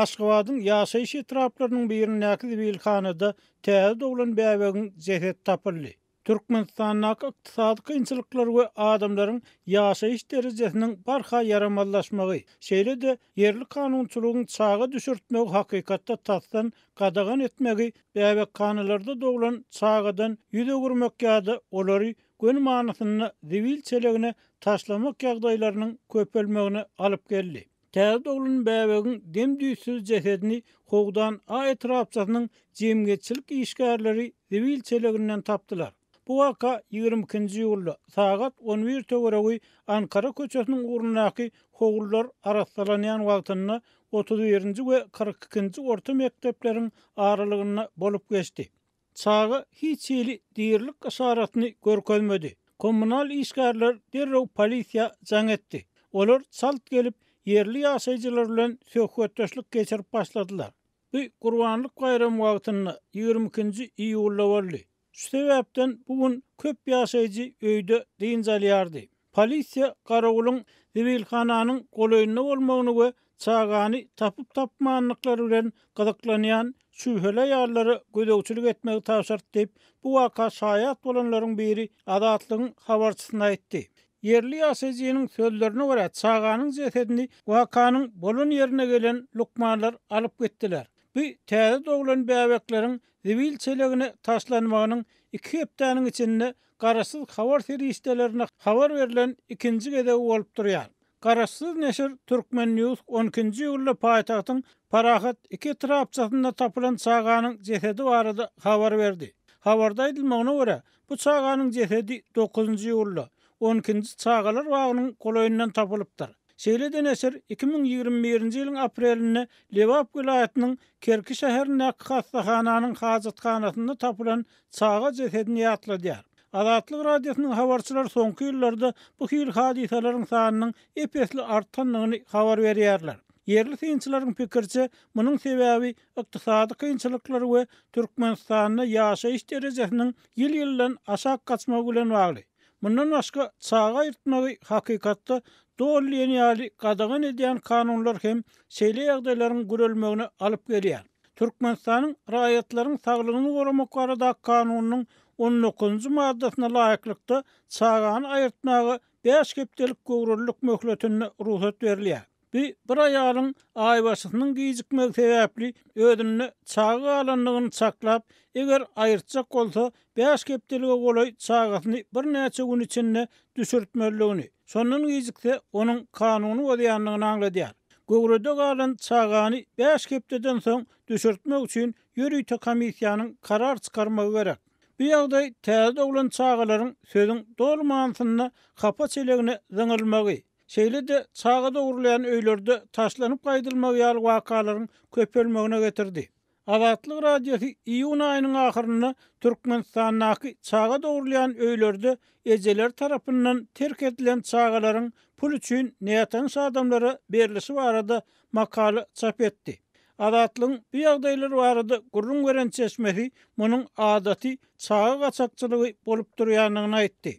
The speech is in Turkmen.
Aşgabadyň ýaşaýyş etraplarynyň birindäki zibilhanada täze doglan bäbegiň jesedi tapyldy. Türkmenistandaky ykdysady kynçylyklar we adamlaryň ýaşaýyş derejesiniň barha ýaramazlaşmagy, şeýle-de ýerli kanunçylygyň çaga düşürtmegi hakykatda tasdan gadagan etmegi bäbekhanalarda doglan çagadan ýüz öwürmek ýa-da olary göni manysynda zibil çelegine taşlamak ýagdaýlarynyň köpelmegine alyp geldi. Täze doglan bäbegiň dem-düýtsüz jesedini Howdan A etrapçasynyň jemgyýetçilik işgärleri zibil çeleginden tapdylar. Bu waka 22-nji iýulda, sagat 11 töweregi Ankara köçesiniň ugrundaky howlular arassalanýan wagtynda 31-nji we 42-nji orta mekdepleriň aralygynda bolup geçdi. Çaga hiç hili dirilik yşaratyny görkezmedi. Kommunal işgärler derrew polisiýa jaň etdi. Olar çalt gelip, ýerli ýaşaýjylar bilen söhbetdeşlik geçirip başladylar. Bu Gurbanlyk baýramy wagtynda, 22-nji iýulda boldy. Şu sebäpden bu gün köp ýaşaýjy öýde dynç alýardy. Polisiýa garawulyň zibilhananyň golaýynda bolmagyny we çagany tapyp-tapmandyklary bilen gyzyklanýan şübheli aýallara gözegçilik etmegi tabşyrdy diýip, bu waka şaýat bolanlaryň biri Azatlygyň habarçysyna aýtdy. Ýerli ýaşaýjynyň sözlerine görä, çaganyň jesedini wakanyň bolan ýerine gelen lukmanlar alyp gitdiler. Bu täze doglan bäbekleriň zibil çelegine taşlanmagynyň iki hepdäniň içinde garaşsyz habar serişdelerine habar berlen ikinji gezegi bolup durýar. Garaşsyz neşir Turkmen. News on ikinji iýulda paýtagtyň Parahat iki etrapçasynda tapylan çaganyň jesedi barada habar berdi. Habarda aýdylmagyna görä, bu çaganyň jesedi dokuzynjy iýulda, on ikinji çagalar bagynyň golaýyndan tapylypdyr. Şeýle-de neşir 2021-nji ýylyň aprelinde Lebap welaýatynyň Kerki şäherindäki hassahananyň hajathanasynda tapylan çaga jesedini ýatladýar. Azatlyk Radiosynyň habarçylary soňky ýyllarda bu hili hadysalaryň sanynyň ep-esli artandygyny habar berýärler. Ýerli synçylaryň pikiriçe, munuň sebäbi ykdysady kynçylyklar we Türkmenistanda ýaşaýyş derejesiniň ýyl-ýyldan aşak gaçmagy bilen bagly. Mundan başga, çaga aýyrtmagy hakykatda doly diýen ýaly gadagan edýän kanunlar hem şeýle ýagdaýlaryň gürelmegine alyp gelýär. Türkmenistanyň Raýatlaryň saglygyny goramak baradaky kanunynyň on dokuzynjy maddasyna laýyklykda, çagany aýyrtmaga bäş hepdelik göwrelilik möhletinde rugsat berilýär. Bu bir aýalyň aýbaşysynyň gijikmegi sebäpli özünde çaga galandygyny çaklap, eger aýyrtjak bolsa, bäş hepdelige golaý çagasyny birnäçe gün içinde düşürtmelidigini, şondan gijikse, onuň kanuny bozýandygyny aňladýar. Göwrede galan çagany bäş hepdeden soň düşürtmek üçin ýörite komissiýanyň karar çykarmagy gerek. Bu ýagdaý täze doglan çagalaryň sözüň doly manysynda hapa çelegine zyňylmagy, şeýle-de çaga dogrulýan öýlerde taşlanyp gaýdylmagy ýaly wakalaryň köpelmegine getirdi. Azatlyk Radiosy iýun aýynyň ahyrynda Türkmenistandaky çaga dogrulýan öýlerde ejeleri tarapyndan terk edilen çagalaryň pul üçin nätanyş adamlara berlişi barada makala çap etdi. Azatlygyň bu ýagdaýlar barada gürrüň beren çeşmesi munuň adaty çaga gaçakçylygy bolup durýandygyny aýtdy.